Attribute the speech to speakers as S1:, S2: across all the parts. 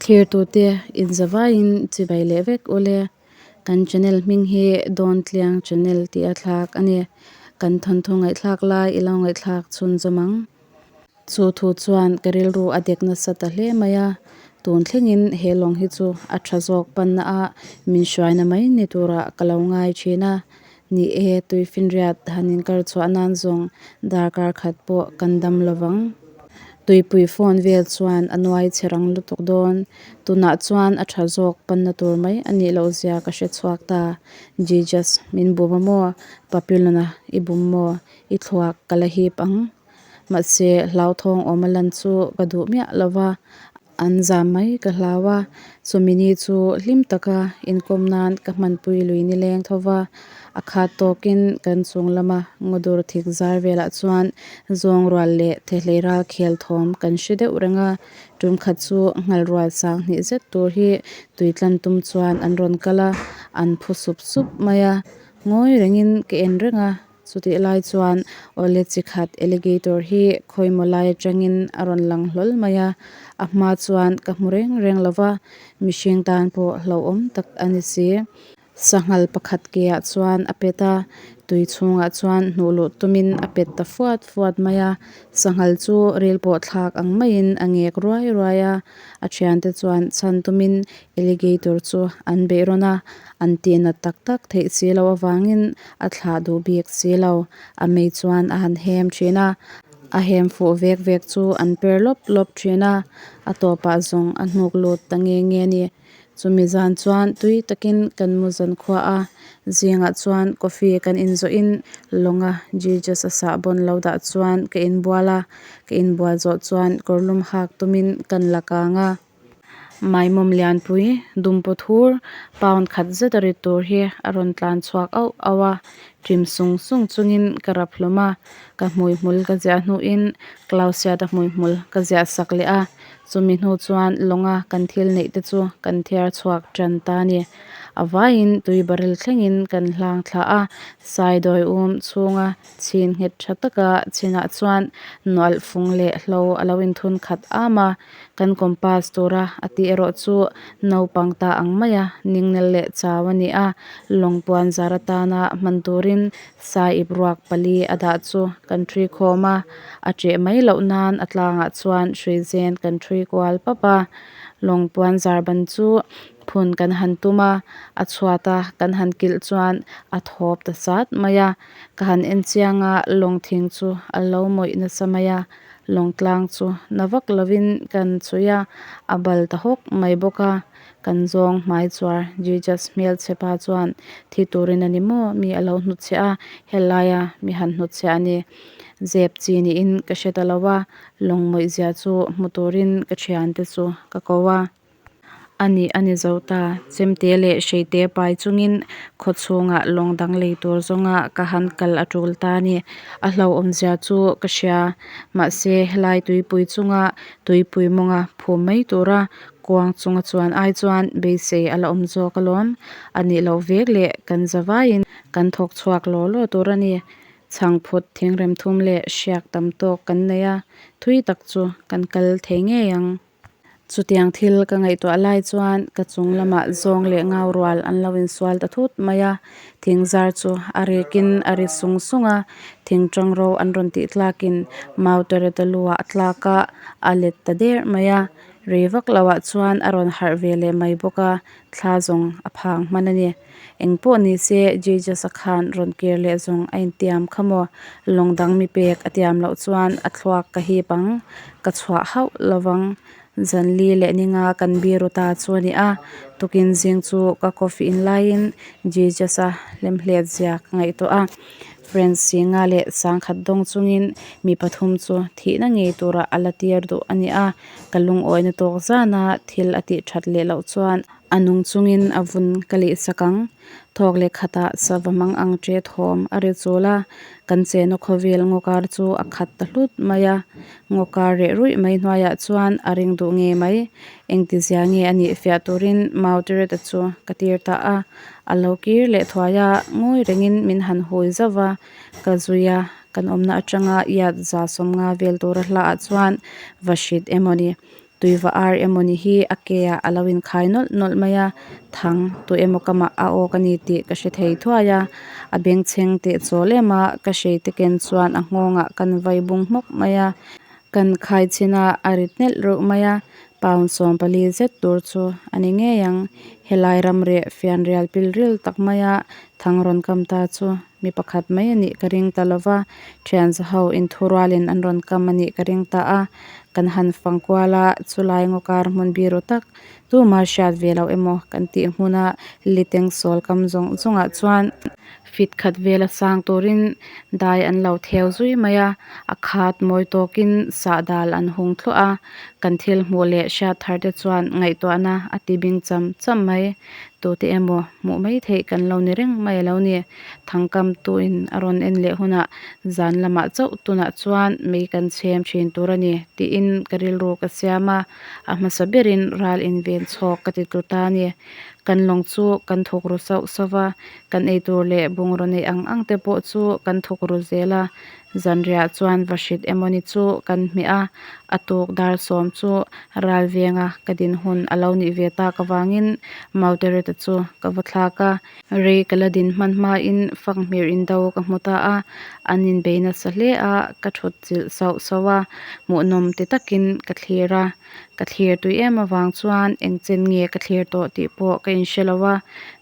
S1: Thlirtute inzavaiin chibai leh vek ule. Kan channel hming hi Dawntliang Channel tih a thlak a ni. Kan thawnthu ngaihthlak lai i lo ngaihthlak chhunzawm ang. Chu thu chuan ka rilru a dek nasa ta hle mai a, tun thlengin he lawng hi chu a tha zawk panna a min hruaina mai ni turah ka lo ngai thin a. Ni e, tuifinriat han inkar chhuah nan zawng darkar khat pawh kan dam lo vang. Tuipui phone vel chuan a nuai che rang lutuk dawn. Tunah chuan a tha zawk panna tur mai a nih loh zia ka hre chhuak ta. Jesus, min bum a maw? Papilona i bum maw? I thluak ka la hip ang. Mahse, hlauthawng awm a lan chu ka duh miah lo va, an zam mai ka hlau a. Chumi ni chu hlim taka inkawm nan ka hmanpui lui nileng tho va, a khat tawkin kan chung lama ngawdur thik zar velah chuan zawng rual leh thehlei ral khel thawm kan hre deuh reng a. Tum khat chu nghal rual sang hnih zet tur hi tuitlan tum chuan an rawn kal a, an phu sup sup mai a. Ngawi rengin ka en reng a. Chutih lai chuan awle chi khat alligator hi khawimaw lai atangin a rawn lang hlawl mai a, a hma chuan ka hmu reng reng lo va, mihring tan pawh hlauhawm tak a ni si. Sanghal pakhat ke ah chuan a pet a, tui chhungah chuan hnuh luh tumin a pet ta fuat fuat mai a, sanghal chu ril pawh thlak ang maiin a ngek ruai ruai a, a thiante chuan chhan tumin Alligator chu an beih rawn a, an tihnat tak tak theih si loh avangin a thlah duh bik si lo. A mei chuan a han hem thin a, a hem fuh vek vek chu an per lawp lawp thin a, a tawpah zawng a hnuk lut ta nge nge a ni. Chumi zan chuan tui takin kan mu zan khua a, zingah chuan coffee kan inzawhin lawnga Jesus a sahbawn lo dah chuan ka inbual a, ka inbual zawh chuan kawrlum hak tumin kan la kang a. Maimawm lianpui dumpaw thur pound khat zet a rit tur hi a rawn tlan chhuak auh auh a, ṭim sung sung chungin ka rap hlawm a, ka hmuihmul ka ziah hnuin Clausiata hmuihmul ka ziah sak leh a, chumi hnu chuan lawnga kan thil neih te chu kan thiar chhuak ṭan ta a ni. A vaiin tui barrel thlengin kan hlang thla a, saidawi um chhunga Chhin nghet tha taka chinah chuan nualh fung leh hlo a lo inthun khat am a, kan compass tura a tih erawh chu naupang ta ang maia ningnel leh chau a ni a, lawng puan zar atana hman turin sai ip ruak pali a dah chu kan ṭhui khawm a, a ṭeh mai loh nan a tlangah chuan hrui zen kan ṭhui kual pap a, lawng puan zar ban chu Phun kan han tum a, a chhuat a kan han kilh chuan a thawp ta sat mai a, ka han en chiang a lawng thing chu a lo mawih nasa mai a, lawng tlang chu na vak lovin kan chhui a, a bal ta hawk mai bawk a, kan zawng hmai chuar Jesus hmelchhe pa chuan thi turin a ni maw mi a lo hnutchhiah a, helaia mi han hnutchhiah a ni. Zep chi niin ka hre ta lo a, lawng mawih zia chu hmu turin ka thiante chu ka ko a. A nih a ni zo ta. Chemte leh hreite pai chungin khaw chhungah lawng dang lei tur zawnga ka han kal a tul ta a ni. A hlauhawmzia chu ka hria. Mahse, helai tuipui chunga tuipui mawnga phum mai tura kuang chunga chuan ai chuan beisei a la awm zawk alawm. A nih loh vek leh kan za vaiin kan thawk chhuak law law tur a ni. Chhangphut thingrem thum leh hriak tam tawk kan nei a, thui tak chu kan kal thei ngei ang. Chutiang thil ka ngaihtuah lai chuan ka chung lamah zawng leh ngau rual an lo insual ta thut mai a, thing zar chu a rikin a ri sung sung a, thing tang ro an rawn tih tlakin mau tereta luah a tlak a, a let ta der mai a, rei vak loah chuan a rawn harh ve leh mai bawk a, thla zawng a phang hman a ni. Eng pawh ni se Jesus-a khan rawn kir leh zawng a intiam kha maw? Lawng dang mi pek a tiam loh chuan a thluak ka hip ang, ka chhuah hauh lo vang. Zanli leh ninga kan biru ta chu a ni a, tukin zing chu ka coffee in laiin Jesus-a hlemhlet zia ka ngaihtuah a. Friends singa leh sangkhat dawng chungin mi pathum chu thihna ngei turah a la tir duh a ni a, ka lungawina tawk zana thil a tih that leh loh chuan A nung chungin a vun ka lih sak ang. Thawk leh khatah sava mang ang ṭe thawm a ri chul a, kan chena khawvel ngawkar chu a khat ta hlut mai a. Ngawkar reh ruih mai hnuaiah chuan a ring duh ngei mai. Engtizia nge a nih fiah turin Mautireta chu ka tir ta a. A lo kir leh thuai a, ngawi rengin min han hui zauh va, ka zui a, kan awmna atanga iat za sawmnga vel tura hlaah chuan va hrit emaw ni. Tuiva ar emawni hi a ke ah a lo inkhai nawlh nawlh mai a thang tu emaw kamah a awk ani tih ka hre thei thuai a a bengchheng teh chawl em a ka hreite ken chuan a nghawngah kan vai bung hmawk mai a kan khai chhin a a rit nelh reuh mai a pound 14 zet tur chu a ni ngei ang helai ram reh fianrial pil ril tak maia thang rawn kam ta chu mi pakhat mai a nih ka ring ta lova thian za ho inthurualin an rawn kam a nih ka ring ta a kan han fang kual a chulai ngaw kar hmun biru tak tuma hriat ve loh emaw kan tih hmuna liteng sawl kam zawng zawngah chuan fit khat vela sang turin dai an lo theu zui mai a a khat mawi tawkin sahdal an hung thluah a kan thil hmuh leh hriat thar te chuan ngaihtuahna a ti bing cham cham mai tute emaw hmuh mai theih kan lo ni reng mai a lo ni thangkam tuin a rawn en leh hunah zan lamah chauh tunah chuan mei kan chhem thin tur a ni tiin ka rilru ka siam a a hmasa berin ral inven chhawk ka ti tlu ta a ni kan lawng chu kan thuk ru sauh sauh va kan eitur leh bungraw neih ang ang te pawh chu kan thuk ru zel a zanriah chuan vahrit emawni chu kan hmeh a a tuk dar sawm chu ral venga ka din hun a lo nih ve tak avangin Mautereta chu ka va thlak a rei ka la din hman hmain fanghmir indo ka hmu ta a an inbei nasa hle a ka thut chilh sauh sauh a hmuhnawm ti takin ka thlir a ka thlir tui em avang chuan eng chen nge ka thlir tawh tih pawh ka inhre lo a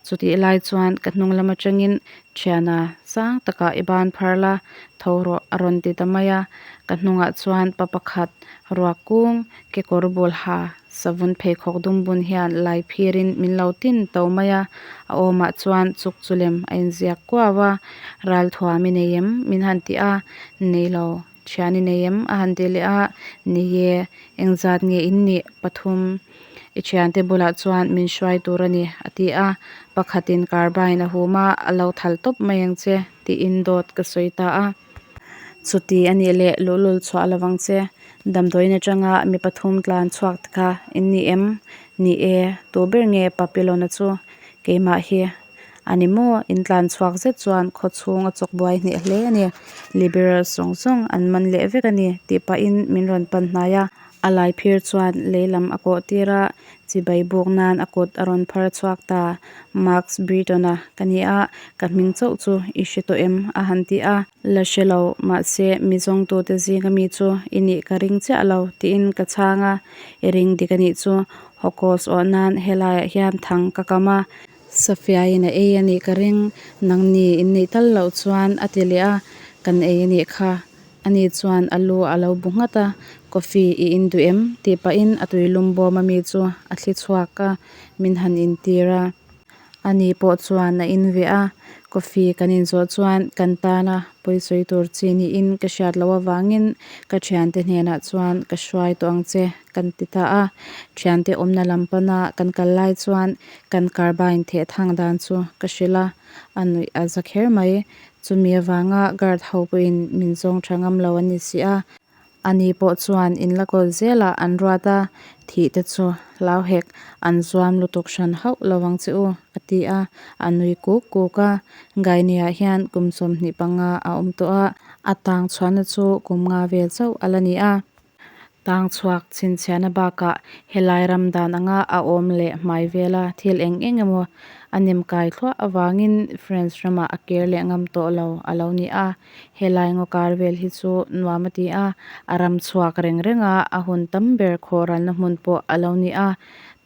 S1: chutih lai chuan ka hnung lam atangin thiana sang takah i ban phar la tho rawh a rawn ti ta mai a ka hnungah chuan pa pakhat ruak kung kekawr bul ha savun pheikhawk dum bun hian lai phirin min lo tin to mai a a awmah chuan chuk chu lem a inziak kuau a ralthuam i nei em min han ti a nei lo thian i nei em a han ti leh a ni e engzat nge in nih pathum i thiante bulah chuan min hruai tur a ni a ti a pakhatin carbine a hum a a lo thal tawp mai ang che tiin dawt ka sawi ta a. Chuti a nih leh luhlul chhuah lo vang che. Damdawiin atanga mi pathum tlan chhuak te kha in ni em? Ni e, tu ber nge Papillon-a chu? Keimah hi a ni maw? In tlan chhuak zet chuan khaw chhung a chawk buai hneh hle a ni. Liberals zawng zawng an man leh vek a ni tih pahin min rawn pan hnai a. A lai phir chuan lei lam a kawh tir a, chibai buk nan a kut a rawn phar chhuak ta. Max Britton-a ka ni a, ka hming chauh chu i hre tawh em? a han ti a. La hre lo, mahse mi zawngtute zinga mi chu i nih ka ring chiah lo tiin ka chhang a, i ring dik a nih chu Hawkos awh nan helaiah hian thang ka kam a, Safiain a ei a nih ka ring, nangni in neih tal loh chuan a ti leh a, kan ei a nih kha. Ani chuan a lu a lo bu nghat a, Coffee i in duh em? tih pahin a tuilum bawm ami chu a thli chhuak a, min han intir a. Ani pawh chuan a in ve a, coffee kan inzawh chuan kan tana pawisawi tur chi niin ka hriat loh avangin ka thiante hnenah chuan ka hruai tawh ang che kan ti ta a. Thiante awmna lam pana kan kal lai chuan kan carbine theh thang dan chu ka hrilh a, a nuih a za kher mai. Chumi avanga guard ho pawhin min zawng tha ngam lo a ni si a. Ani pawh chuan in la kawl zelah an ruat a, thih te chu hlau hek an zuam lutuk hran hauh lo ang che u, a ti a, a nui kuk kuk a. Gaini-ah hian kum 25 a awm tawh a, a tang chhuahna chu kum nga vel chauh a la ni a. Tang chhuak chhinchhiahna bakah helai ram dan anga a awm leh hmai vela thil eng eng emaw a nem kai thluah avangin France ramah a kir leh ngam tawh lo a lo ni a. Helai ngaw kar vel hi chu nuam a ti a, a ram chhuak reng reng a, a hun tam ber khawhralna hmun pawh a lo ni a,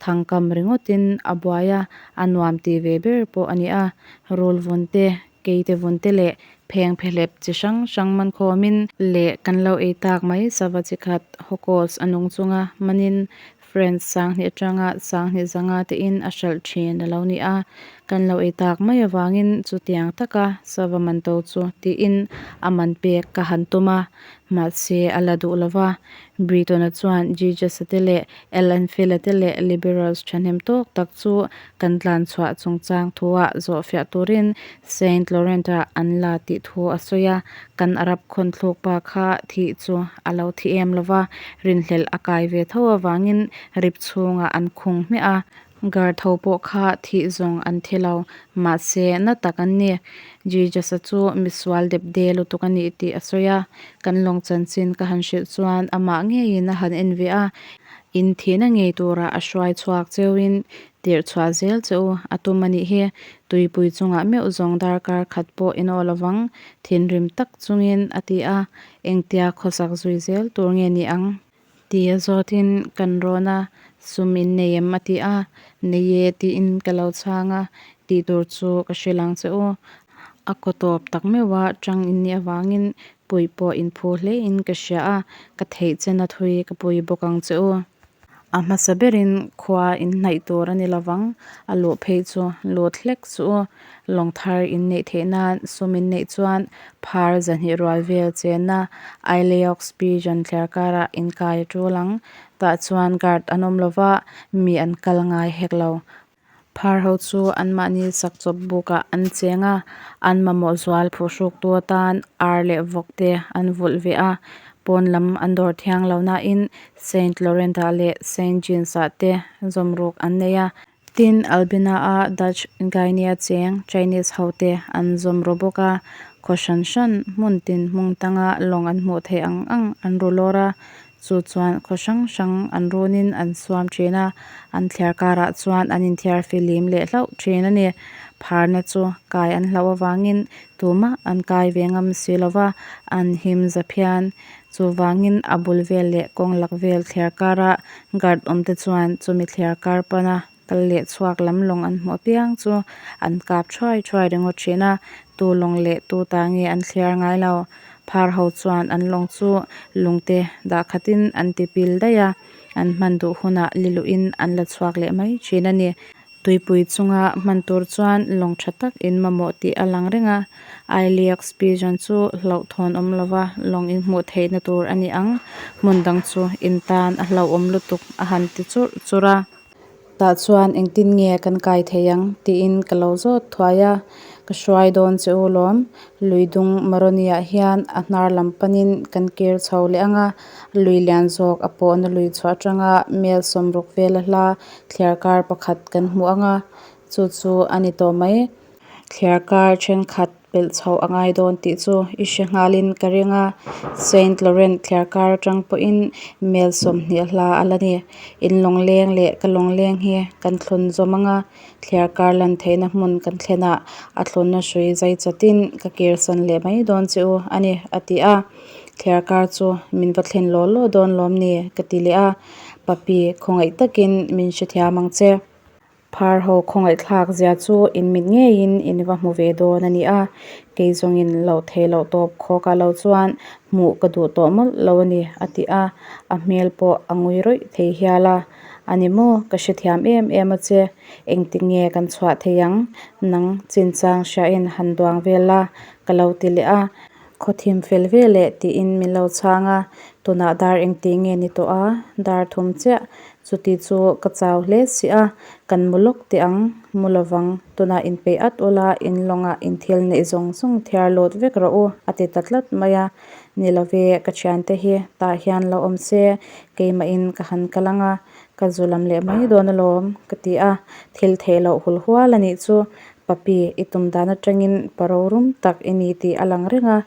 S1: thangkam ringawtin a buai a, a nuam tih ve ber pawh a ni a, rul vun te, keite vun te leh pheng phehlep chi hrang hrang man khawmin leh kan lo ei tak mai sava chi khat hawkawls a nung chunga manin Friends 2000 atanga 2000 zanga tein a hralh thin a lo ni a, kan lo ei tak mai avangin chutiang taka sava man to chu tiin a man pek ka han tum a, mahse a la duh lo va. Britton-a chuan Jesus-a te leh Ellen Phil-a te leh Liberals thahnem tawk tak chu kan tlan chhuah chungchang thuah zawhfiah turin Saint Laurent-ah an la tih thu a sawi a, kan Arab khawnthluk pa kha thih chu a lo thi em lo va, rinhlelh a kai ve tho avangin rip chhungah an khung hmiah a. Guard ho pawh kha thih zawng an thi lo, mahse na tak an ni. Jesus-a chu misual dep de lutuk a nih tih a sawi a, kan lawng chanchin ka han hrilh chuan amah ngeiin a han en ve a. In thihna ngei tura a hruai chhuak cheuin tirh chhuah zel che u a tum a nih hi. Tuipui chungah meuh zawng darkar khat pawh in aw lovang, thinrim tak chungin a ti a. Engtia khawsak zui zel tur nge ni ang? Tia zawtin kan rawn a, sum in nei em? a ti a. Nei e tiin ka lo chhang a, tih tur chu ka hrilh ang che u. A kaw tawp tak meuha tang in nih avangin puih pawh in phu hle in ka hria a, ka theih chena thui ka pui bawk ang che u. A hmasa berin khua in hnaih tur a ni lovang, a luh phei chu lut hlek suh u. Lawng thar in neih theih nan sum in neih chuan phar zahnih rual vel chenna Aileox Pigeon thliar karah in kai a tul ang. Tah chuan guard an awm lova, mi an kal ngai hek lo. Phar ho chu anmahni sak chawp bukah an cheng a, an mamawh zual phuhruktu atan ar leh vawk te an vulh ve a. Pawn lam an dawr thiang lo nain Saint Laurent-ah leh Saint Jeans-ah te zawmruk an nei a. Tin, Albina-a Dutch Guinea cheng Chinese ho te an zawm ru bawk a. Khaw hran hran hmun tin hmung tanga lawng an hmuh theih ang ang an ru lawr a. Chu chuan khaw hrang hrang an runin an suam thin a, an thliar karah chuan an inthiar filim leh hlauh thin a ni. Pharna chu kai an hlauh avangin tumah an kai ve ngam si lo va, an him za phian. Chuvangin a bul vel leh kawng lak vel thliar kara guard awmte chuan chumi thliar kar pana kal leh chhuak lam lawng an hmuh apiang chu an kap thuai thuai ringawt thin a, tu lawng leh tu ta nge an thliar ngai lo. Phar ho chuan an lawng chu lungte dah khatin an ti pil daih a, an hman duh hunah liluhin an la chhuak leh mai thin a ni. Tuipui chunga hman tur chuan lawng tha tak in mamawh tih a lang reng a, Ailiak Pigeon chu hlauhthawn awm lova lawng in hmuh theihna tur a ni ang, hmun dang chu in tan a hlauhawm lutuk a han ti churh churh a. Tah chuan engtin nge kan kai thei ang tiin ka lo zawt thuai a, ka hruai dawn che u lawm. Lui dung Maroni-ah hian a hnar lam panin kan kir chho leh ang a, lui lian zawk a pawhna lui chhuah atanga mel 60 vela hla thliar kar pakhat kan hmu ang a, chu chu a ni tawh mai. Thliar kar thenkhat pelh chhoh a ngai dawn tih chu i hre nghalin ka ring a, Saint Laurent thliar kar atang pawhin mel 20 hla a la ni. In lawngleng leh ka lawngleng hi kan thlun zawm ang a, thliar kar lan theihna hmun kan thlenah a thlunna hrui zai chatin ka kirsan leh mai dawn che u a ni, a ti a. Thliar kar chu min va thlen law law dawn lawm ni? ka ti leh a. Papi, khawngaih takin min hrethiam ang che. Phar ho khawngaihthlak zia chu in mit ngeiin in va hmu ve dawn a ni a, kei zawngin loh theih loh tawp khawk ah lo chuan hmuh ka duh tawh mawlh lo a ni a ti a, a hmel pawh a ngui rawih thei hial a, a ni maw ka hrethiam em em a che, engtik nge kan chhuah thei ang, nang chinchang hriain han duang vel la ka lo ti leh a. Khawthim fel ve leh tiin min lo chhang a, tunah dar engtih nge ni tawh a, dar thum chiah, chuti chu ka chau hle si a, kan mu lawk teh ang, mu lovang, tunah inpeih at ula in lawngah in thil neih zawng zawng thiar lut vek rawh u a ti ta tlat mai a, ni love ka thiante hi tah hian lo awm se, keimahin ka han kal ang a, ka zu lam leh mai dawn alawm ka ti a, thil theih loh hul hual a nih chu Papi, i tum dan atangin pa rorum tak i ni tih a lang reng a,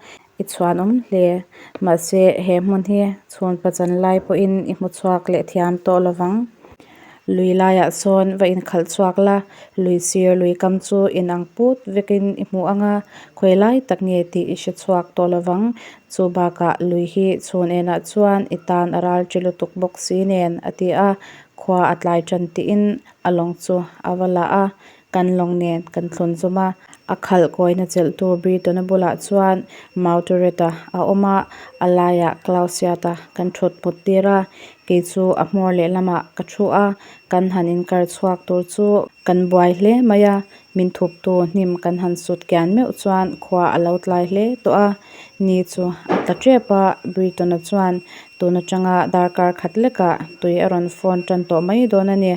S1: i chhuanawm hle. Mahse, he hmun hi chhun pachan lai pawhin i hmu chhuak leh thiam tawh lovang. Lui laiah sawn va inkhalh chhuak la, lui sir lui kam chu inang put vekin i hmu ang a, khawi lai tak nge tih i hre chhuak tawh lovang. Chu bakah lui hi chhun enah chuan i tan a ral ṭi lutuk bawk si nen, a ti a, khua a tlai ṭan tiin a lawng chu a va la a. Kan lawng nen kan thlun zawm a, a khalh kawina chelhtu Britona bulah chuan Mautureta a awm a, a laiah Clausiata kan thut mut tir a, kei chu a hmawr lehlamah ka thu a, kan han inkar chhuak tur chu kan buai hle mai a, min thuptu hnim kan han sut kian meuh chuan khua a lo tlai hle tawh a, ni chu a tla tep a, Britona chuan tun atanga darkar khat lekah tui a rawn phone tan tawh mai dawn a ni.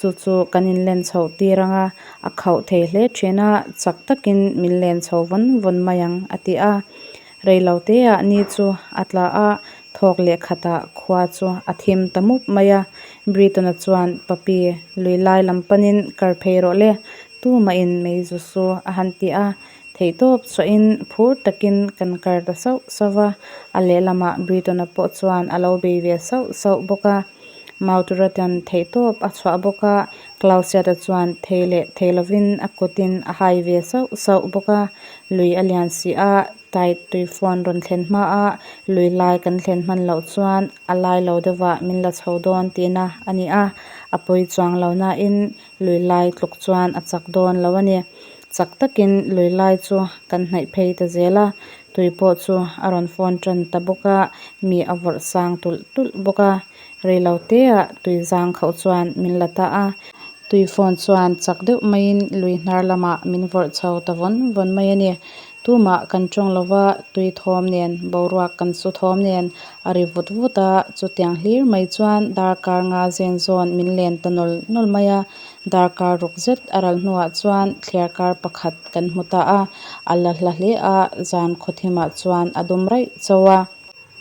S1: Chu chu kan inlen chhoh tir ang a, a khauh thei hle thin a, chak takin min len chho vawn vawn mai ang, a ti a. Reilo teah ni chu a tla a, thawk leh khatah khua chu a thim ta mup mai a. Britona chuan, Papi, lui lai lam panin kar phei rawh le, tumahin mei zu su, a han ti a. Theihtawp chhuahin phur takin kan kar ta sauh sauh va, a lehlamah Britona pawh chuan a lo bei ve sauh sauh bawk a. Mauturatan theihtawp a chhuah bawk a, Clausiata chuan thei leh thei lovin a kutin a hai ve sauh sauh bawk a. Lui a lian si a, tide tuifawn rawn thlen hmaa lui lai kan thlen hman loh chuan a lai lo deuhvah min la chho dawn tihna a ni a, a pawi chuang lo nain lui lai tluk chuan a chak dawn lo a ni. Chak takin lui lai chu kan hnaih phei ta zel a, tui pawh chu a rawn fawn tan ta bawk a, mi a vawrh sang tulh tulh bawk a. Reilo teah tui zang khauh chuan min la ta a, tui fawn chuan chak deuh maiin lui hnar lamah min vawrh chho ta vawn vawn mai a ni. Tumah kan tawng lo va, tui thawm nen, boruak kan su thawm nen a ri vut vut a, chutiang hlir mai chuan darkar nga zen zawn min len ta nawl nawl mai a. Darkar ruk zet a ral hnuah chuan thliarkar pakhat kan hmu ta a, a la hla hle a, zan khawthimah chuan a dum raih chauh a.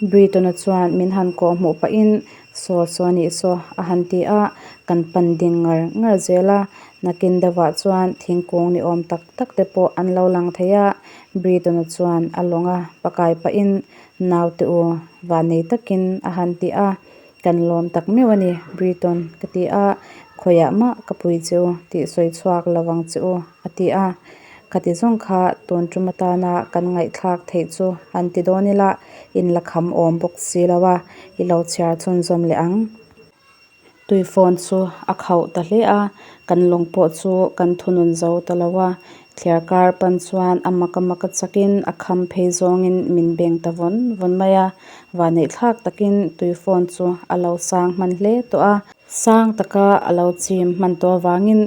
S1: Britton-a chuan min han kawh hmuh pahin, Saw saw nih saw, a han ti a, kan pan ding ngar ngar zel a. Nakin deuhah chuan thingkung ni awm tak tak te pawh an lo lang thei a. Britton-a chuan a lawnga pakai pahin, Naute u, vannei takin, a han ti a. Kan lawm tak meuh a ni, Britton, ka ti a, khawiah mah ka pui che u tih sawi chhuak lo vang che u, a ti a. Khati zawng kha tun tum atana kan ngaihthlak theih chu han ti dawn ila, in la kham awm bawk si lo a, i lo chhiar chhunzawm leh ang. Tui phone chu a khauh ta hle a, kan lawng pawh chu kan thunun zo ta lo a, thliarkar pan chuan a mak a mak a chakin a kham phei zawngin min beng ta vawn vawn mai a, vaneihthlak takin tui phone chu a lo sang hman hle tawh a. Sang taka a lo chim hman tawh avangin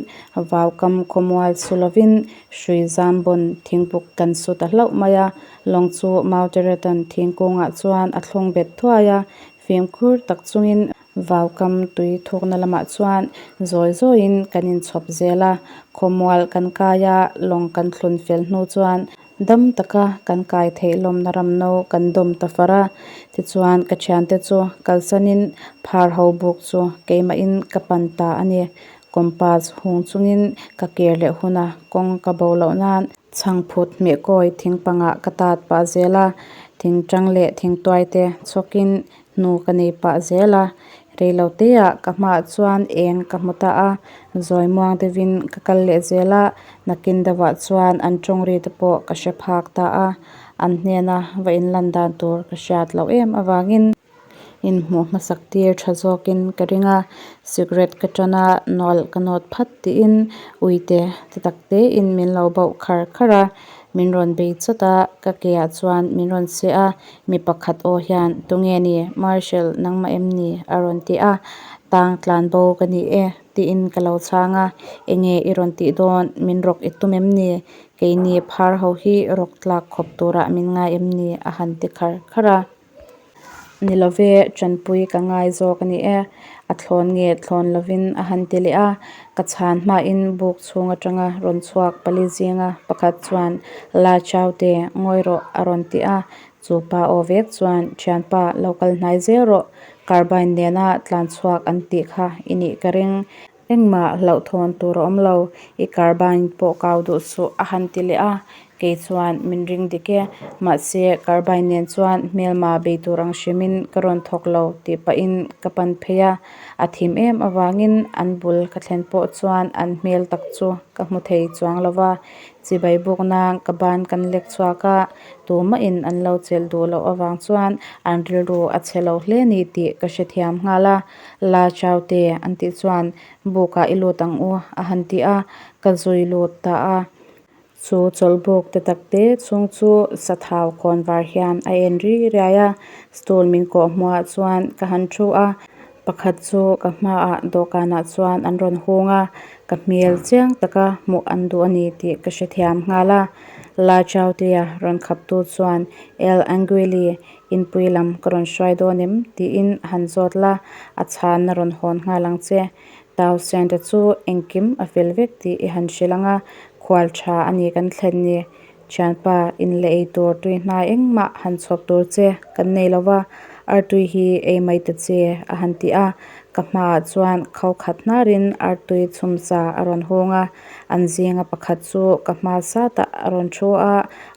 S1: vaukam khawmual su lovin hrui zam bawn thingbuk kan su ta hlauh mai a, lawng chu Mount-Eretan thingkungah chuan a thlung bet thuai a, fimkhur tak chungin Vaukam tui thukna lamah chuan zawi zawiin kan inchhawp zel a, khawmual kan kai a, lawng kan thlun fel hnu chuan dam taka kan kai theih lawmna ram no kan dawm ta far a. Tichuan ka thiante chu kalsanin phar ho buk chu keimahin ka pan ta a ni. Compass hung chungin ka kir leh huna kawng ka bo loh nan chhangphut hmeh kawi thingpangah ka tat pah zel a, thingtang leh thingtuai te chhawkin Hnu ka nei pah zel a, reiloteah ka hmaah chuan eng ka hmu ta a, zawi muang deuhin ka kal leh zel a, nakin deuhah chuan an tawng ri te pawh ka hre phak ta a, an hnena va inlan dan tur ka hriat loh em avangin inhmuh hmasak tir tha zawkin ka ring a, cigarette ka tan a, nawlh ka nawt phat tiin uite ti tak tein min lo bauh khar khar a, min rawn bei chawt a, ka ke ah chuan min rawn seh a. Mi pakhat aw hian, Tunge ni? Marshal, nangmah em ni? a rawn ti a. Tang tlan bo ka ni e, tiin ka lo chhang a. Enge i rawn tih dawn? Min rawk i tum em ni? Keini phar ho hi rawk tlak khawp turah min ngai em ni? a han ti khar khar a. Ni love, tanpui ka ngai zawk a ni e, a thlawn nge thlawn lovin a han ti leh a. Ka chhan hmain buk chhung atanga rawn chhuak pali zinga pakhat chuan, La Chaute, ngawi rawh a rawn ti a. Chu pa aw vek chuan, Thianpa, lo kal hnai zel rawh, carbine nena tlan chhuak an tih kha i nih ka ring. Engmah hlauhthawn tur a awm lo, i carbine pawh kau duh suh a han ti leh a. Kei chuan min ring dik e, mahse carbine nen chuan hmelma bei tur ang hrimin ka rawn thawk lo tih pahin ka pan phei a. A thim em avangin an bul ka thlen pawh chuan an hmel tak chu ka hmu thei chuang lo va, chibai buk nan ka ban kan lek chhuak a, tumahin an lo chelh duh loh avang chuan an rilru a chhe lo hle ni tih ka hrethiam nghal a, La Chaute an tih chuan bukah i lut ang u a han ti a, ka zui lut ta a. Chu chawlhbuk te tak te chhung chu sathau khawn var hian a en ri riai a, stool min kawh hmuhah chuan ka han thu a, pakhat chu ka hmaah dawhkanah chuan an rawn hung a, ka hmel chiang taka hmuh an duh a ni tih ka hrethiam nghal a. La Chautea rawn khaptu chuan El Anguilli inpui lam ka rawn hruai dawn em tiin a han zawt la, a chhanna rawn hawn nghal ang che. Tau Siante chu engkim a fel vek tih i han hrilh ang a, khual tha a ni kan thlen ni. Thianpa, in leh ei tur tui hnai engmah han chhawp tur che kan nei lo va, artui hi ei mai ta che a han ti a. Ka hmaah chuan kho khat hnarin artui chhumsa a rawn hung a, an zinga pakhat chu ka hma satah a rawn thu a,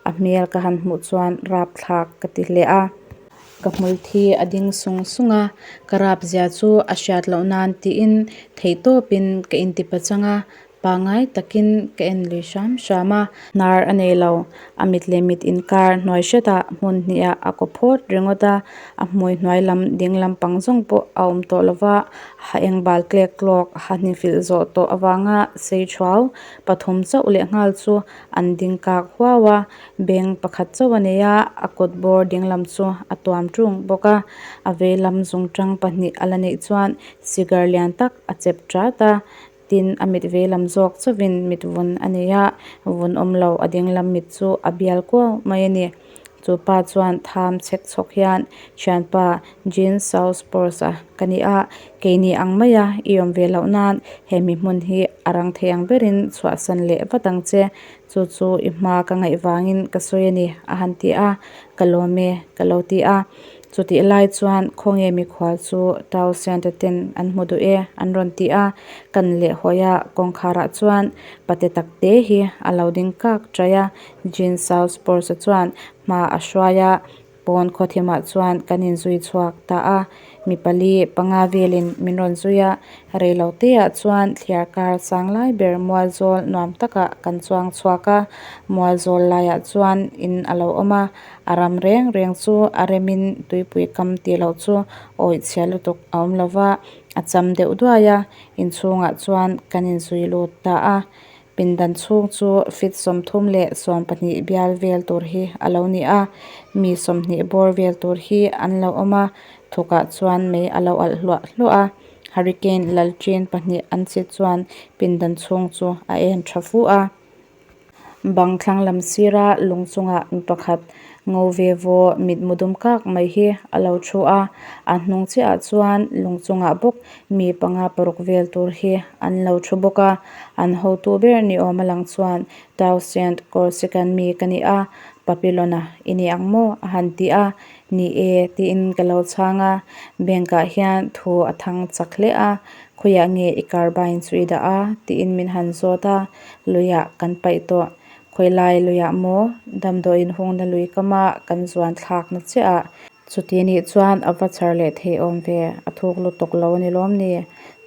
S1: a hmel ka han hmuh chuan rapthlak ka ti hle a. Ka hmul thi a ding sung sung a, ka rap zia chu a hriat loh nan tiin theihtawpin ka inti pachang a, pangai takin ka en lui hram hram a. Hnar a nei lo, a mit leh mit inkar hnuai hretah hmun hnihah a kaw phawt ringawt a, a hmui hnuai lam ding lampang zawng pawh a awm tawh lo va, ha eng bal tlek tlawk ha hni filh zawh tawh avanga sei thuau pathum chauh lehnghal chu an ding kak huau a, beng pakhat chauh a nei a, a kut bawr ding lam chu a tuam tung bawk a, a vei lam zungtang pahnih a la neih chuan cigar lian tak a chep chat a, tin a mit vei lam zawk chauhin mit vun a nei a, vun awm lo a ding lam mit chu a bial kuau mai a ni. Chu pa chuan tham chhek chhawk hian thianpa Jean South Sports a ka ni a, keini ang maia i awm ve loh nan he mi hmun hi a rang thei ang berin chhuahsan leh vat ang che, chu chu i hma ka ngaih vangin ka sawi a ni a han ti a, ka lawm e ka lo ti a. Chutih lai chuan khawnge mikhual chu Tau Siante ten an hmu duh e an rawn ti a, kan lehhawi a kawngkharah chuan pate takte hi a lo ding kak ṭaih a, Jean South Sports-a chuan hma a hruai a, pawn khawthimah chuan kan inzui chhuak ta a, mi pali panga velin min rawn zui a, rei lo teah chuan thliar kar sang lai ber mualzawl nuam takah kan chuang chhuak a, mualzawl laiah chuan in a lo awm a, a ram reng reng chu a remin tuipui kam tih loh chu awih chhia lutuk a awm lo va, a cham deuh duai a, inchhungah chuan kan inzui lut ta a. Pindan chhung chu feet 30 leh 20 bial vel tur hi a lo ni a, mi 20 bawr vel tur hi an lo awm a, thukah chuan mei a lo alh hluah hluah a, hurricane lalṭin pahnih an chhit chuan pindan chhung chu a en tha fu a. Bang thlang lam sira lung chungah mi pakhat ngo ve vaw mitmu dum kak mai hi a lo thu a, a hnung chiahah chuan lung chungah bawk mi panga paruk vel tur hi an lo thu bawk a, an hotu ber ni awm a lang chuan Tausiant Corsican mi ka ni a, Papillon-a i ni ang maw? a han ti a, ni e tiin ka lo chhang a, bank ah hian thu a thang chak hle a, khawiah nge i carbine chu i dah a? tiin min han zawt a, luiah kan paih tawh. Khawilai luiah maw? Damdawiin hungna lui kama kan zuan thlakna chiah ah. Chuti nih chuan a va chhar leh thei awm ve, a thuk lutuk lo a ni lawm ni?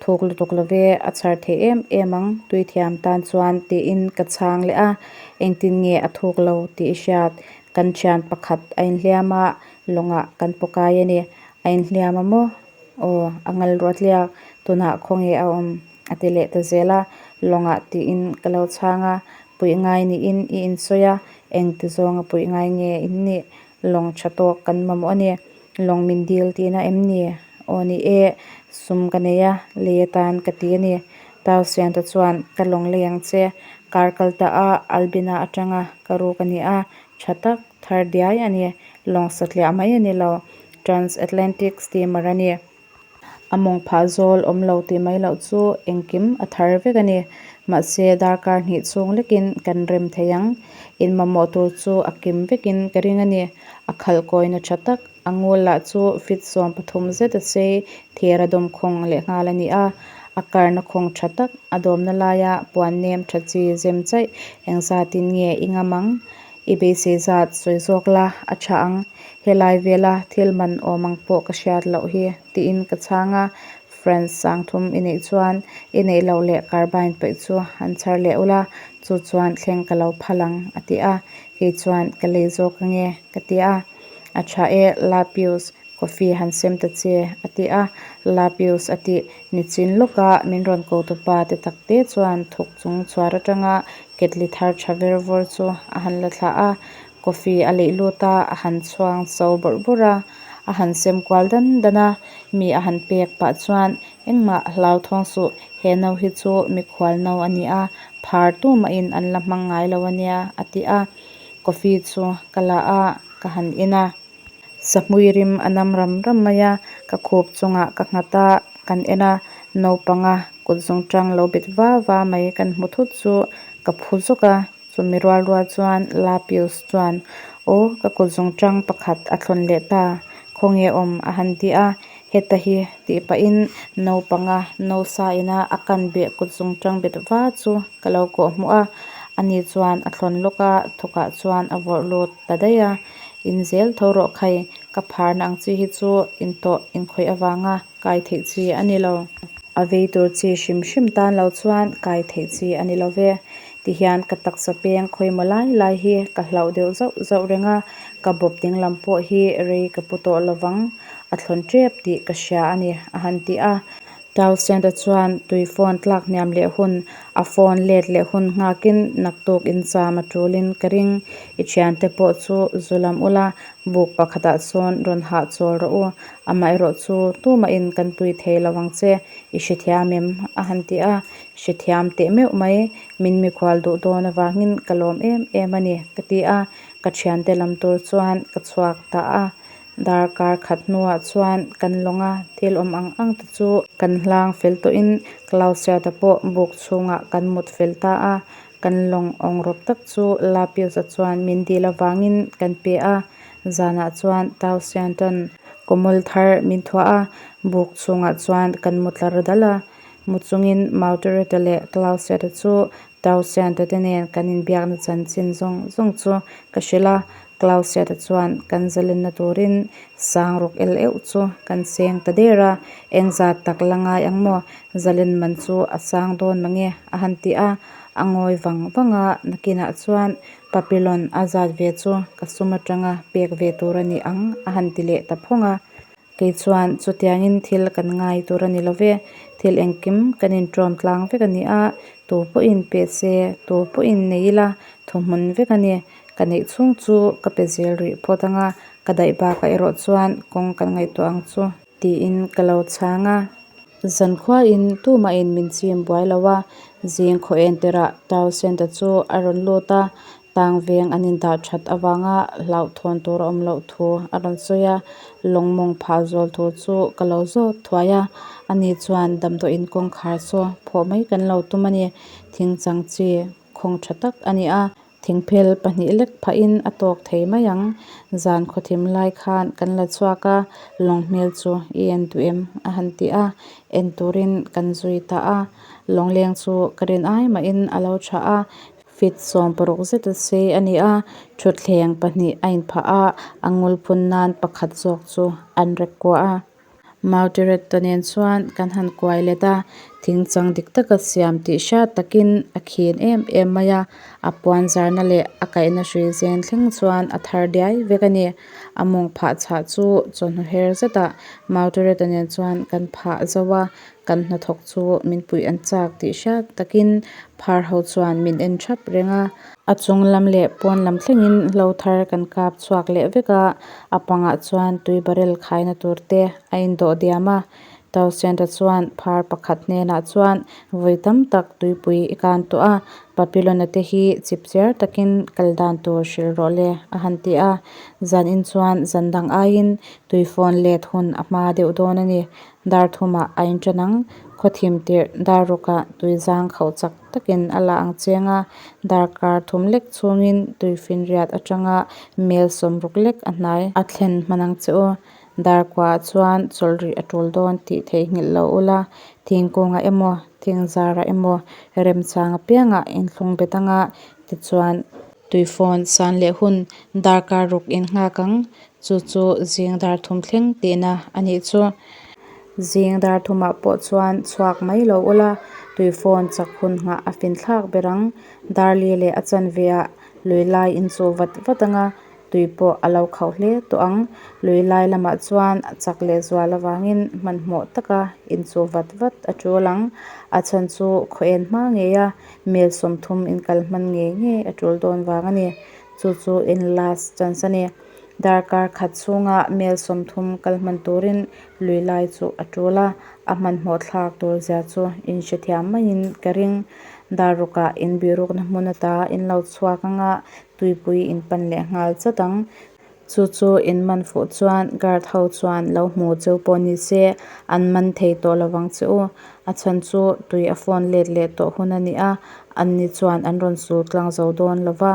S1: Thuk lutuk lo ve, a chhar thei em em ang, tui thiam tan chuan tiin ka chhang leh a, engtin nge a thuk lo tih i hriat? Kan thian pakhat a inhliam a, lawngah kan pawkai a ni. A inhliam a maw? Aw, a ngal ruat liak, tunah khawnge a awm? A ti leh ta zel a, lawngah tiin ka lo chhang a, puih ngai niin i insawi a, engti zawnga puih ngai nge in nih? Lawng tha tawk kan mamawh a ni. Lawng min dil tihna em ni? Aw ni e, sum ka nei a, lei atan ka ti a ni. Tau Sianta chuan ka lawng lei ang che, kar kal ta a Albina atanga ka ruk a ni a, tha tak thar diai a ni. Lawng satliah mai a ni lo, Transatlantic steamer a ni. A mawng phah zawl awm lo tih mai loh chu engkim a thar vek a ni. Mahse, darkar hnih chhung lekin kan rem thei ang. In mamawh tur chu a kim vekin ka ring a ni. A khalh kawina tha tak, a ngul lah chu feet 13 zet a sei thir a dawm khawng lehnghal a ni a. A karna khawng tha tak, a dawmna laia puan nem tha chi zem chaih engzatin nge i ngam ang? I beisei zat sawi zawk la, a tha ang. Helai vela thil man awm ang pawh ka hriat loh hi, tiin ka chhang a. Franz 3000 i neih chuan i neih loh leh carbine paih chu han chhar leh ula, chu chuan thleng ka lo phal ang, a ti a. Kei chuan ka lei zawk ange, ka ti a. A tha e, Lapius. Coffee han sem ta che, a ti a. Lapius a tih nichin lawka min rawn ko tupa te tak te chuan thuk chung chhuar atanga ketli thar tha ver vawr chu a han la thlah a. Coffee a leih lut a, a han chhuang so bawrh bawrh a. A han sem kual dan dan a, mi a han pek pah chuan engmah hlauthawng suh, he no hi chu mikhual no a ni a, phar tumahin an la hmang ngai lo a nia, a ti a. Coffee chu ka la a, ka han in a. Sahmui rim a nam ram ram mai a, ka khup chungah ka nghat a, kan en a, naupanga kut zungtang lo bet va va mai kan hmu thut chu ka phu zawk a, chumi rual rual chuan Lapius chuan aw ka kut zungtang pakhat a thlawn leh ta, khawnge awm a han ti a, heta hi tih pahin naupanga nausa ina a kan beh kut zungtang bet va chu ka lo kawh hmuh a, ani chuan a thlawn lawk a, thawkah chuan a vawrh lut ta daih a. In zel tho rawh khai, Ka pharna ang chi hi chu intawh inkhawih avanga kai theih chi a ni lo. A vei tur chi hrim hrim tan lo chuan kai theih chi a ni lo ve. Tihian ka taksa peng khawimaw lai lai hi ka hlauh deuh zauh zauh reng a, ka bawp dinglam pawh hi rei ka pu tawh lovang, a thlawn tep tih ka hria a ni, a han ti a. Tausianta chuan tui phone tlak hniam leh hun, a phone let leh hun nghakin naktuk incham a tulin ka ring. I thiante pawh chu zu lam ula, buk pakhatah sawn rawn hahchawl rawh u. Amaherawhchu tumahin kan pui thei lo ang che, i hrethiam em? a han ti a. Hrethiam teh meuh mai, min mikhual duh dawn avangin ka lawm em em a ni, ka ti a. Ka thiante lam tur chuan ka chhuak ta a. Darkar khat hnuah chuan kan lawng a, thil awm ang ang te chu kan hlang fel tawhin Clausiata pawh buk chhungah kan mut fel ta a. Kan lawng awngrawp tak chu Lapius-a chuan min dil avangin kan pe a. Zanah chuan Tausianta'n kawmawl thar min thuah a, buk chhungah chuan kan mu tlar dal a. Mu chungin Mautereta leh Clausiata chu Tausianta te nen kan inbiakna chanchin zawng zawng chu ka hrilh a, Clausiata chuan kan zalenna turin sang ruk el euh chu kan seng ta der a, engzat tak la ngai ang maw, zalen man chu a sang dawn mange a han ti a, a ngawi vang vang a, nakinah chuan Papillon a zat ve chu ka sum atanga pek ve tur a ni ang a han ti leh ta phawng a. Kei chuan chutiangin thil kan ngai tur a ni lo ve, thil engkim kan inṭawm tlang vek a ni a, tu pawhin pe se, tu pawhin nei ila thuhmun vek a ni. Ka neih chhung chu ka pe zel rih phawt ang a, ka daih bakah erawh chuan kawng kan ngaihtuah ang chu tiin ka lo chhang a. Zankhuain tumahin min chim buai lo a, zing khaw en tirah Tau Center chu a rawn lut a, Tang veng an indah that avanga hlauhthawn tur a awm loh thu a rawn sawi a, lawng mawng phah zawl thu chu ka lo zawt thuai a, ani chuan damdawiin kawngkhar chu phawh mai kan lo tum a ni, thing chang chi khawng tha tak a ni a, thingphel pahnih lek phahin a tawk thei mai ang, zan khawthim lai khan kan la chhuak a, lawng hmel chu i en duh em? a han ti a, en turin kan zui ta a, lawngleng chu ka rin ai mahin a lo tha a. Feet 60 zeta sei a ni a, thutthleng pahnih a inphah a, a ngul phun nan pakhat zawk chu an rek kuah a. Mauteretta nen chuan kan han kuai let a, thing chang dik taka siam tih hriat takin a khin em em mai a, a puan zarna leh a kaihna hrui zen thleng chuan a thar diai vek a ni. A mawng phah chhah chu chawhnu her zetah Mauteretta nen chuan kan phah zo a, Kan hnathawk chu min puih an chak tih hriat takin phar ho chuan min en thap reng a. A chung lam leh pawn lam thlengin hlo thar kan kap chhuak leh vek a, a pangah chuan tui barrel khaina tur te a indawh diam a. Tausianta chuan phar pakhat hnenah chuan vawi tam tak tuipui i kan tawh a, Papillon-a te hi chipchiar takin kal dan tur hrilh rawh le a han ti a. Zanin chuan zan dang aiin tui fawn let hun a hma deuh dawn a ni. Dar thumah a inṭan ang. Khawthim tirh dar rukah tui zang khauh chak takin a la ang cheng a, darkar thum lek chhungin tui finriat atanga mel 60 lek a hnai a thlen hman ang che u. Dar kuahah chuan chawlh rih a tul dawn tih theihnghilh lo ula, thingkungah emaw thingzarah emaw remchang apiangah inthlung bet anga tichuan tui fawn san leh hun darkar ruk innghak ang. Chu chu zing dar thum thleng tihna a nih chu. Zing dar thumah pawh chuan chhuak mai lo ula, tui phone chak hun nghah a fin thlak ber ang. Dar li leh a chanve ah lui lai in chuh vat vat ang a, tui pawh a lo khauh hle tawh ang. Lui lai lamah chuan a chak leh zual avangin hmanhmawh taka in chuh vat vat a tul ang. A chhan chu khaw en hma ngei a, mel 30 in kal hman ngei ngei a tul dawn vang a ni. Chu chu in last chance a ni. Darkar khat chhunga mel 30 kal hman turin lui lai chu a tul a, a hmanhmawh thlak tur zia chu in hrethiam maiin ka ring. Dar rukah in bihrukna hmun ata in lo chhuak anga tuipui in pan leh nghal chat ang. Chu chu in man fuh chuan guard ho chuan lo hmu cheu pawh ni se an man thei tawh lovang che u. A chhan chu tui a phone let leh tawh hun a ni a, anni chuan an rawn sul tlang zo dawn lova.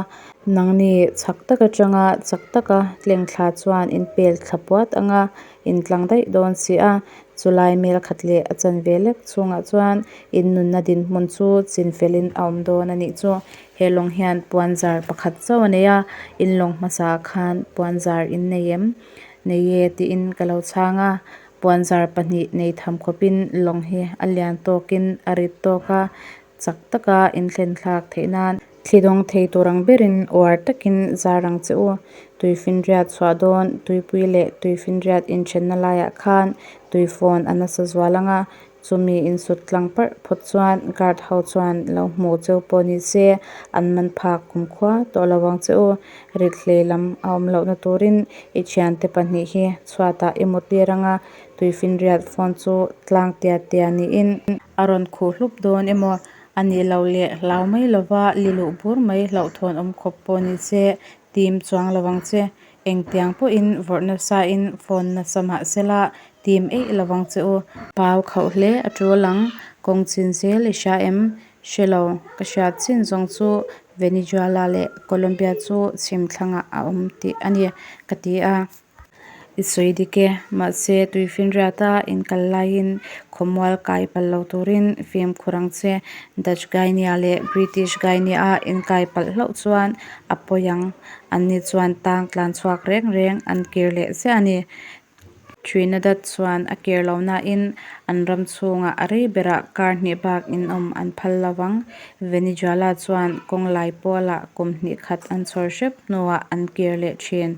S1: Nangni chhak tak atanga chak taka tleng thla chuan in pel thla puat anga in tlang daih dawn si a, chulai mel khat leh a chanve lek chhungah chuan in nunna dinhmun chu chin felin a awm dawn a nih chu. He lawng hian puanzar pakhat chauh a nei a, in lawng hmasaah khan puanzar in nei em? Nei e tiin ka lo chhang a. Puanzar pahnih nei tham khawpin lawng hi a lian tawkin a rit tawk a, chak taka inthlen thlak theih nan thli dawng thei tur ang berin uar takin zar ang che u. Tuifinriat chhuah dawn tuipui leh tuifinriat inthenna laiah khan tuifawn a nasa zual ang a, chumi insut tlang parh phawt chuan guard ho chuan lo hmu cheu pawh ni se an man phak kumkhua tawh lo ang che u. Rit hlei lam a awm lohna turin i thiante pahnih hi chhuatah i muttir ang a, tuifinriat fawn chu tlang tia tia niin a rawn khuh hlup dawn emaw a nih loh leh hlau mai lova li luh bur mai hlauhthawn awm khawp pawh ni se tim chuang lo ang che. Engtiang pawhin vawrh nasain phone nasa mah sela tim eih lo ang che u. Pau khauh hle a tul ang, kawng chin zel i hria em? Hre lo, ka hriat chin zawng chu Venezuela leh Colombia chu chhim thlangah a awm tih a ni, ka ti a. I sawi dik e, mahse tuifinriata inkal laiin khawmual kai palh lo turin fimkhur ang che. Dutch Guinea leh British Guinea-a inkai palh hlauh chuan a pawi ang. Anni chuan tang tlan chhuak reng reng an kir leh ziah a ni. Trinidad chuan a kir lo nain an ram chhungah a rei berah kar hnih bak inawm an phal lo vang. Venezuela chuan kawng lai pawlah kum hnih khat an chhawr hrep hnuah an kir leh thin.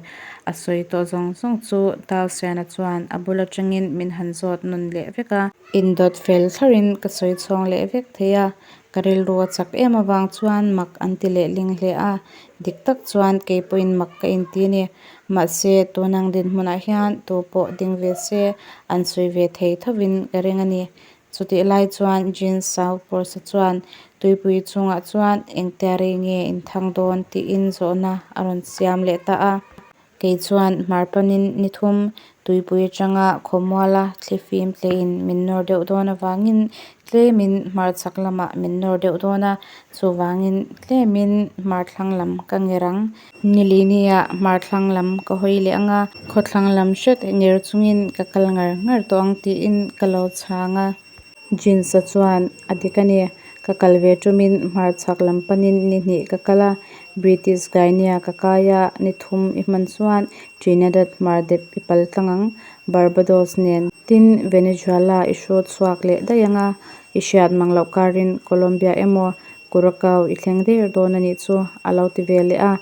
S1: A sawi tawh zawng zawng chu Tausiana chuan a bul atangin min han zawt nawn leh vek a. Indawt fel thlarin ka sawi chhawng leh vek thei a, ka rilru a chak em avang chuan mak an ti leh ling hle a. Dik tak chuan kei pawhin mak ka inti a ni. Mahse, tunang dinhmunah hian tu pawh ding ve se an sawi ve thei thovin ka ring a ni. Chutih lai chuan Jean Sauporsa chuan tuipui chungah chuan engtia rei nge inthang dawn tiin zawhna a rawn siam leh ta a. Kei chuan hmar panin ni thum tuipui atanga khawmuala thlifim tleiin min nawr deuh dawn avangin tlemin hmar chhak lamah min nawr deuh dawn a, chuvangin tlemin hmar thlang lam ka nger ang. Nilini-ah hmar thlang lam ka hawi leh ang a, khawthlang lam hret nger chungin ka kal ngar ngar tawh ang tiin ka lo chhang a. Jeans-a chuan a dik a ni. Ka kal ve tumin hmar chhak lam panin ni hnih ka kal a, British Guinea ka kai a, ni thum i hman chuan Trinidad hmar dep i pal tlang ang, Barbados nen. Tin, Venezuela i hru chhuak leh daih ang a, i hriat mang loh karin Colombia emaw Curacao i thleng der dawn a nih chu, a lo ti ve leh a.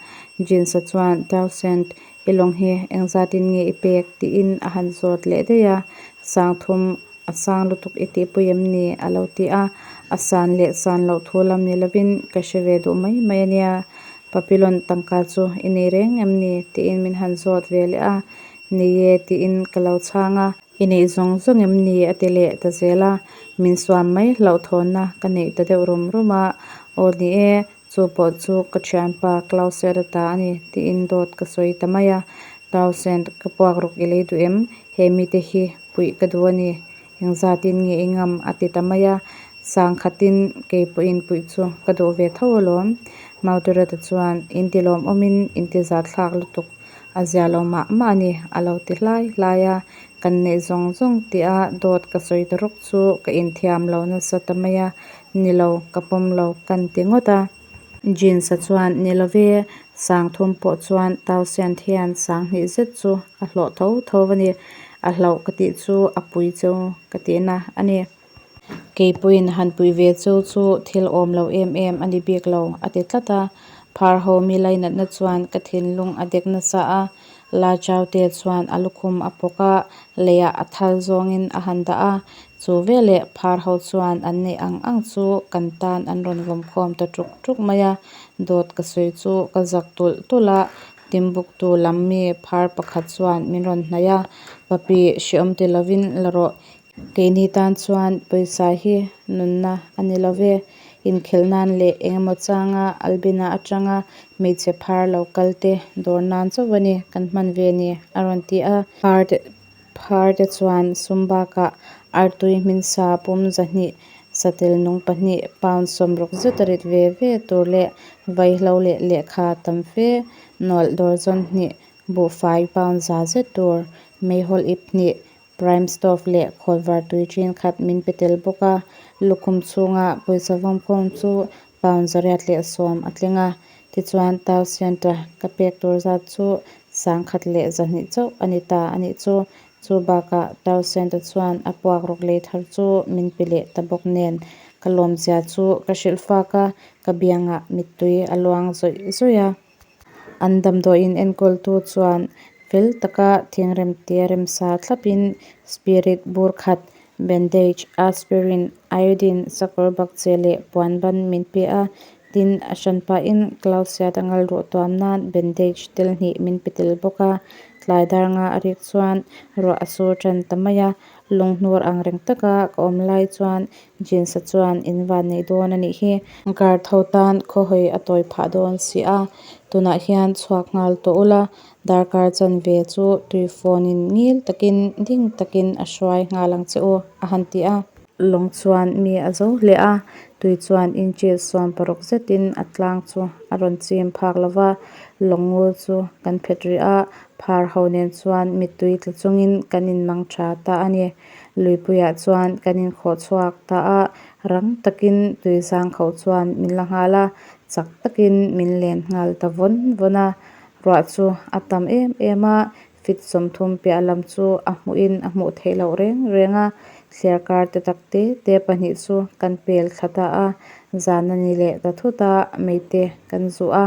S1: Jeans-a chuan Towsend i lawng hi engzatin nge i pek? tiin a han zawt leh daih a, Sangthum A sang lutuk i tihpui em ni? a lo ti a. A san leh san loh thu lam ni lovin ka hre ve duh mai mai a nia. Papillon tangka chu i nei reng em ni? tiin min han zawt ve leh a. Nei e tiin ka lo chhang a. I neih zawng zawng em ni? a ti leh ta zel a. Min suam mai hlauhthawnna ka neih ta deuh rum rum a. Aw ni e, Chu pawh chu ka thianpa Clauser-a ta a ni tiin dawt ka sawi ta mai a. Clausen, ka puak ruk i lei duh em? He mite hi puih ka duh a ni. Engzatin nge i ngam? a ti ta mai a. Sangkhatin kei pawhin puih chu ka duh ve tho alawm. Mauturata chuan, In ti lawmawmin in ti zahthlak lutuk. A zia lo mah mah a ni, a lo ti hlai hlai a. Kan neih zawng zawng tia dawt ka sawi ta rawk chu ka inthiam lo nasa ta mai a, ni lo, ka pawm lo kan ti ngawt a. Jeans-a chuan, Ni lo ve, Sangthum pawh chuan Tausiant hian sanghnih zet chu a hlawh tho tho a ni, a hlauh ka tih chu a pui cheu ka tihna a ni. Kei pawhin han pui ve cheu chu thil awm lo em em a ni bik lo, a ti tlat a. Phar ho mi lainatna chuan ka thinlung a dek nasa a, La Chaute chuan a lukhum a pawk a, leiah a thal zawngin a han dah a. Chu veleh phar ho chuan an neih ang ang chu kan tan an rawn vawm khawm ta tuk tuk mai a. Dawt ka sawi chu ka zak tulh tulh a, Timbuktu lam mi phar pakhat chuan min rawn hnaih a, Papi, hreawm ti lovin la rawh, Keini tan chuan pawisa hi nunna a ni lo ve. Inkhelh nan leh eng emaw changa Albina atanga hmeichhe phar lo kal te dawr nan chauh a ni kan hman ve ni, a rawn ti a. Phar te phar te chuan sum bakah artui hminsa pum zahnih, satel nung pahnih, pound sawmruk zet a rit ve ve tur leh vaihlo leh lehkha tam fe nawlh dawr zawn hnih, buhfai pound za zet tur, meihawlh ip hnih, Prime stove leh khawnvar tui ṭin khat min pe tel bawk a, lukhum chhunga pawisa vawmkhawm chu pound zariat leh sawm a tling a, tichuan Tau Center ka pek tur zat chu 1,200 chauh a ni ta a nih chu. Chu bakah Townsend-a chuan a puakruk lei thar chu min pe leh ta bawk nen, ka lawmzia chu ka hrilh fak a, ka biangah mittui a luang zawih zawih a. An damdawiin enkawltu chuan fel taka thingrem tia remsa thlapin spirit bur khat, bandage, aspirin, iodine, sakawr bakcheh leh puan ban min pe a. Tin, a hran pahin Clausia dangal ruh tuam nan bandage tel hnih min pe tel bawk a. Tlai dar nga a rik chuan ruah a sur tan ta mai a, lunghnur ang reng taka ka awm lai chuan Jeans-a chuan in van nei dawn a nih hi. Guard ho tan khawhawi a tawi phah dawn si a, tunah hian chhuak nghal tawh ula, darkar chanve chu tuifawnin ngil takin ding takin a hruai nghal ang che u, a han ti a. Lawng chuan mi a zo hle a, tui chuan inches 16 zetin a tlang chu a rawn chim phak lo va, lawng ngul chu kan phet rih a, phar ho nen chuan mittui tla chungin kan inmang tha ta a ni. Luipuiah chuan kan inkhawh chhuak ta a, rang takin tui zang khauh chuan min la nghal a, chak takin min len nghal ta vawn vawn a. Ruah chu a tam em em a, Feet 30 piah lam chu a hmuhin a hmuh theih loh reng reng a, thliarkar te tak te te pahnih chu kan pel thla ta a, zan a ni leh ta thut a, meite kan zuh a,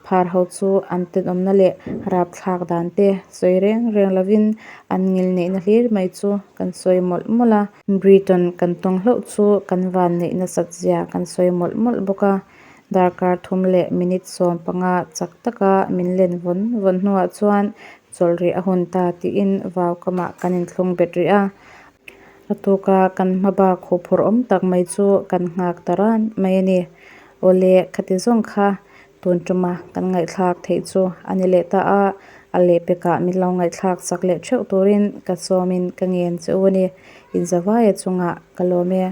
S1: phar ho chu an tenawmna leh rapthlak dan te sawi reng reng lovin an ngilneihna hlir mai chu kan sawi mawlh mawlh a. Briton kan tawng hlauh chu kan vanneih nasat zia kan sawi mawlh mawlh bawk a. Darkar thum leh minute 15 chak taka min len vawn vawn hnuah chuan chawlh rih a hun ta tiin vau kamah kan inthlung bet rih a. A tuka kan hma bak huphurh awm tak mai chu kan nghak ta ran mai a ni. Awle, khati zawng kha tun tuma kan ngaihthlak theih chu a ni leh ta a, a lehpekah min lo ngaihthlak sak leh theuh turin ka sawmin ka ngen che u a ni. Inzavaia chungah ka lawm e.